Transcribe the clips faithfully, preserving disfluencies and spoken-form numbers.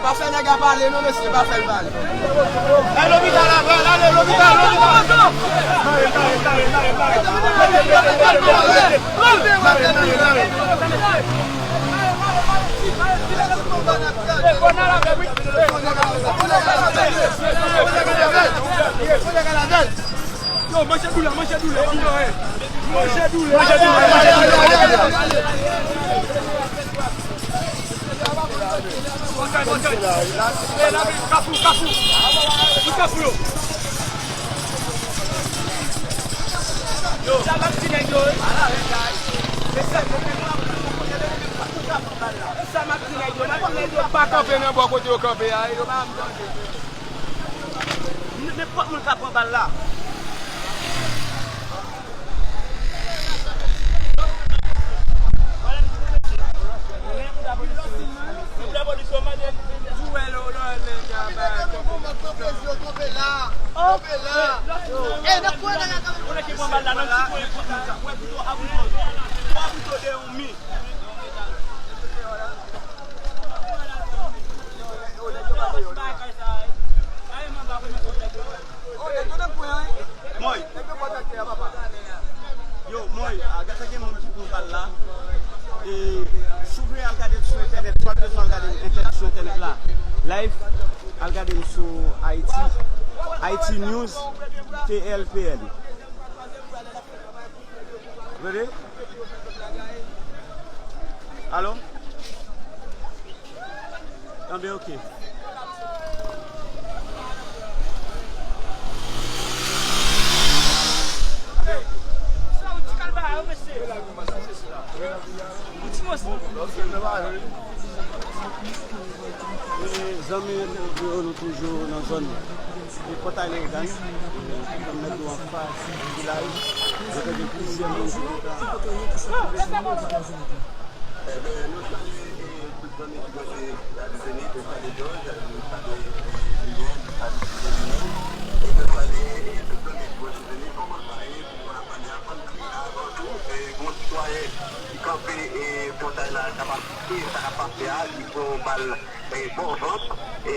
Pa fè nèg la pale non, mesye, pa fè l pale. Al lopital, al, al, al lopital, lopital. Yo, manje doulè, manje doulè, manje doulè. Manje doulè, manje doulè, manje doulè. Kafou, kafou. Kafou yo. Yo, sa m ap di nèg yo, wi. Sa m ap di nèg yo, m ap di nèg yo pa kanpe nan bò kote yo kanpe a, yo pa janm tande. Nenpòt moun ka pran bal la. Mwen. Yo, mwen, a, gade gen moun ki pran bal la. E, si w vle al gade l sou entènèt, si w al bezwen al gade entènèt sou entènèt la, live, al gade m sou Haiti. Haiti News, T L P N. Tande? Alo? Anben, oke. Zanmi entèvyou yo, nou toujou nan zòn Pòtay Leyogàn, e, zòn nèg yo anfas vilaj, yo te gen plizyè moun ki te ka. Ebyen, nou salye, e, tout zanmi ki branche Radyo Zenith, Vale Jòj, nou salye, e, Lyon, nou salye Zenith, e nou salye, e, tout zanmi ki branche Zenith, kòman sa ye, kòman sa ye, avan tou, e, yon sitwayen ki kanpe, e, pòtay la, k ap asiste sa k ap pase a, li pran yon bal e, bò vant, e,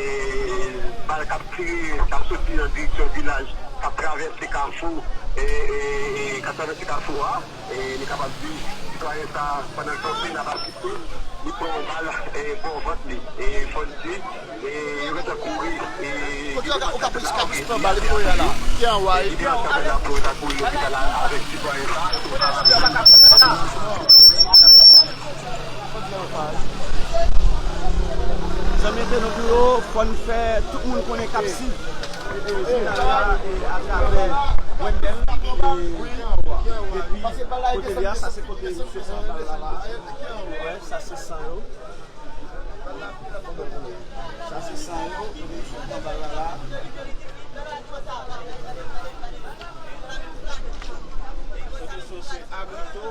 bal k ap tire, k ap soti nan direksyon vilaj, k ap travèse kafou, e, e, e, k ap travèse kafou a, e, nou kapab di, sitwayen sa, pandan l kanpe, l ap asiste, li pran yon bal, e, bò vant li. E, fò n di, e, yo gentan kouri, e, kote yo ka, yo ka plis ka plis pran bal pou yo la. Ki anwa, e, ki anwa. Yo ta kouri lopital la avèk sitwayen sa. Zanmi entènot yo, fò n fè tout moun konnen k ap swiv, e, e, jounal la, e, atravè Wendell, e, depi kote li a, sa se kote misye pran bal la la. Wè, sa se san yo. Sa se san yo, kote misye pran bal la la. Kote sa se Agrito.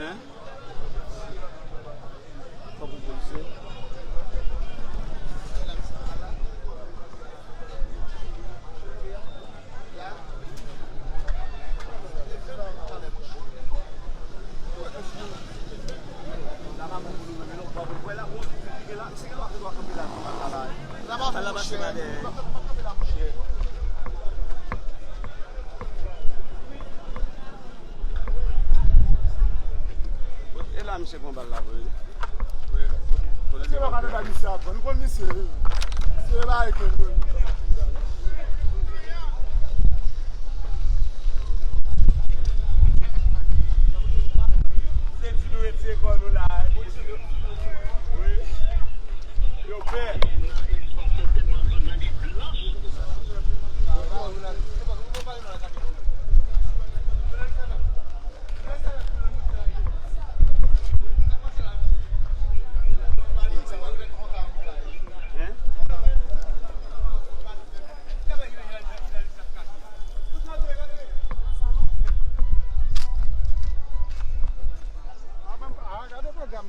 Hein? Fòk ou pouse. E la misye pran bal la vre. Misye pa ka nan misye ap vann. Nou konn misye, wi. Misye pa eke vre. Se di nou retire kò nou la.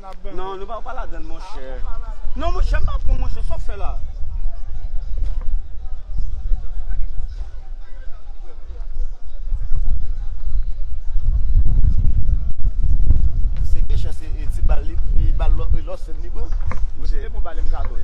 Non, nou pa, pa ladann, monchè. Non, monchè, m pa pran, monchè, sa w fè la? Se ke chè, se, e, ti bal li, e, bal lò, e, lòs li pran. Monchè, e bon bal m ka konn.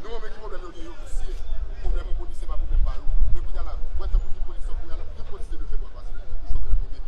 Non, men ki pwoblèm yo gen yo? Si pwoblèm yon polisye pa pwoblèm pa yo. Men kounye a la, wè tankou ki polis yo, kounye a la, ki polis te dwe fè bò pase pou Jovenel tonbe?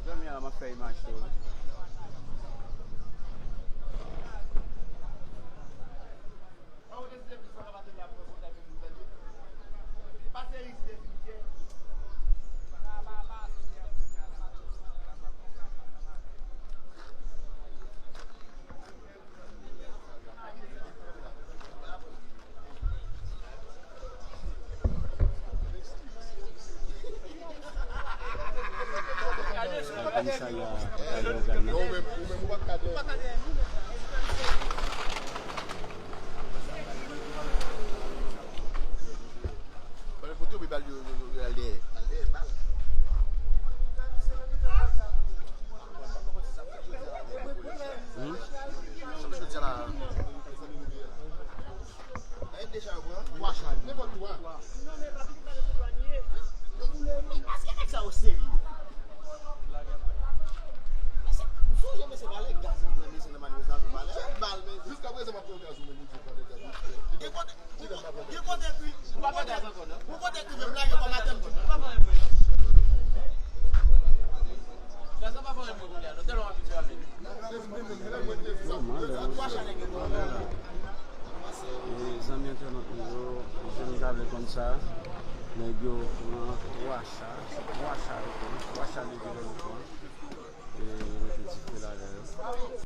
Zanmi a, m ap fè imaj tou wi. Komisarya pa gen ògàn, non. Pran foto, epi bal yo, yo, yo, yo al dèyè. Al dèyè bal. Zanmi entènot nou yo, jan nou ta vle konn sa, nèg yo pran twa cha, se twa